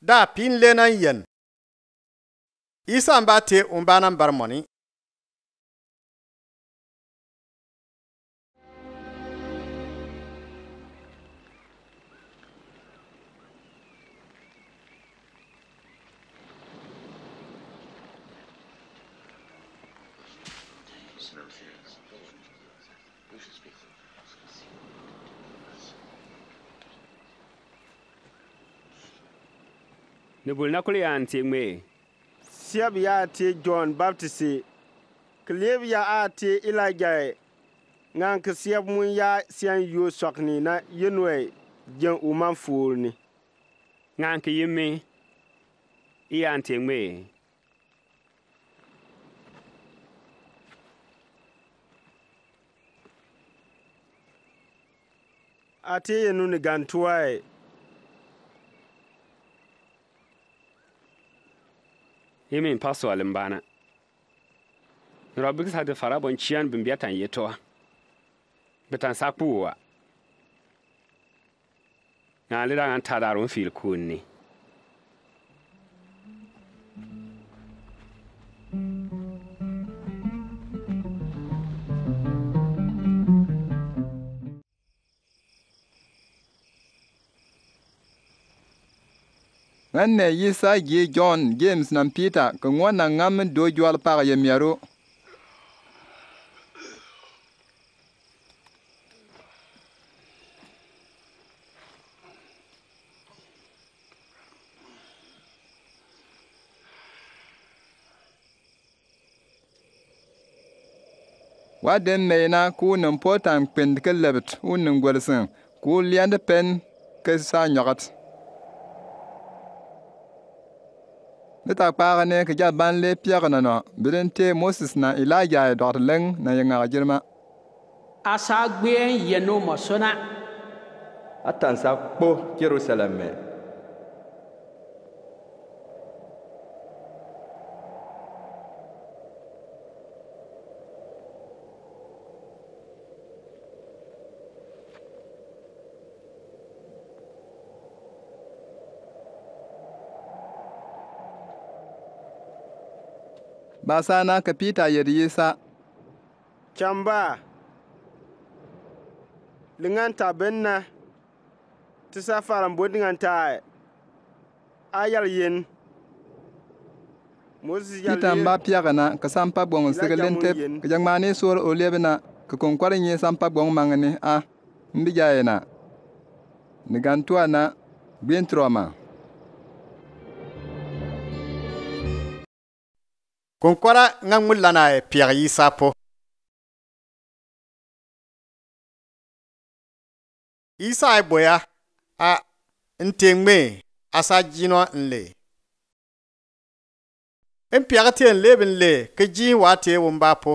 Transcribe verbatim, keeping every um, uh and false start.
da pinle nan yɛn. Isa mba te wumba nan bar mɔni. Ni bul na kul ya ante ŋme? Siab ya ante Jɔn Baptisi, kǝleb ya ante Ilaja, ngan kǝsiab mun ya sian yo sɔkni na yinwe jin uman ful ni. Ngan kǝyimi, i ya ante ŋme? Ante yenu ni gantua e. Yimi mpasua limbana. Nrɔ bikisa de fara bon cian bimbia tan yetoa. Betan sakpua. Nga lida ngan tada rum fil kunni. Ngan ne Isa gi Jɔn, Jems na Pita, kǝ ŋuɔn na ngam do jual pak yemiaru. Wa den meyna ku niŋ potan kpend kǝ lɛbǝt u niŋ gwelsǝŋ ku liɛnd pen kǝ sa nyɔgɔt. Ni ta kpaagǝne kǝ ja ban le piɛk na nɔ bidin te Moses na Ilaja e dɔgɔt leng na yɛ ŋak jirma. A sa gbeɛn yɛno mɔ sona. A tan sa kpo Jerusalem me. Ba sa na kǝ Pita yet Isa. Chamba. Lǝŋan ta benna. Ti sa faram bodi ŋan ta. A yal yen. Moses yal Pita yen. Mba piak na kǝ sa mpa bong sege lentep kǝ jangmani sor oleb na kǝ kongkwar nye sa mpa bong mangni a. Mbi ja ye na. Ni gantua na. Bin troma. Kongkwara ŋa ŋmulana e piak Isa po. Isa e boya a nte ŋme a sa jinɔ nle. Mpiak te nle bǝnle kǝ jin wa te wumba po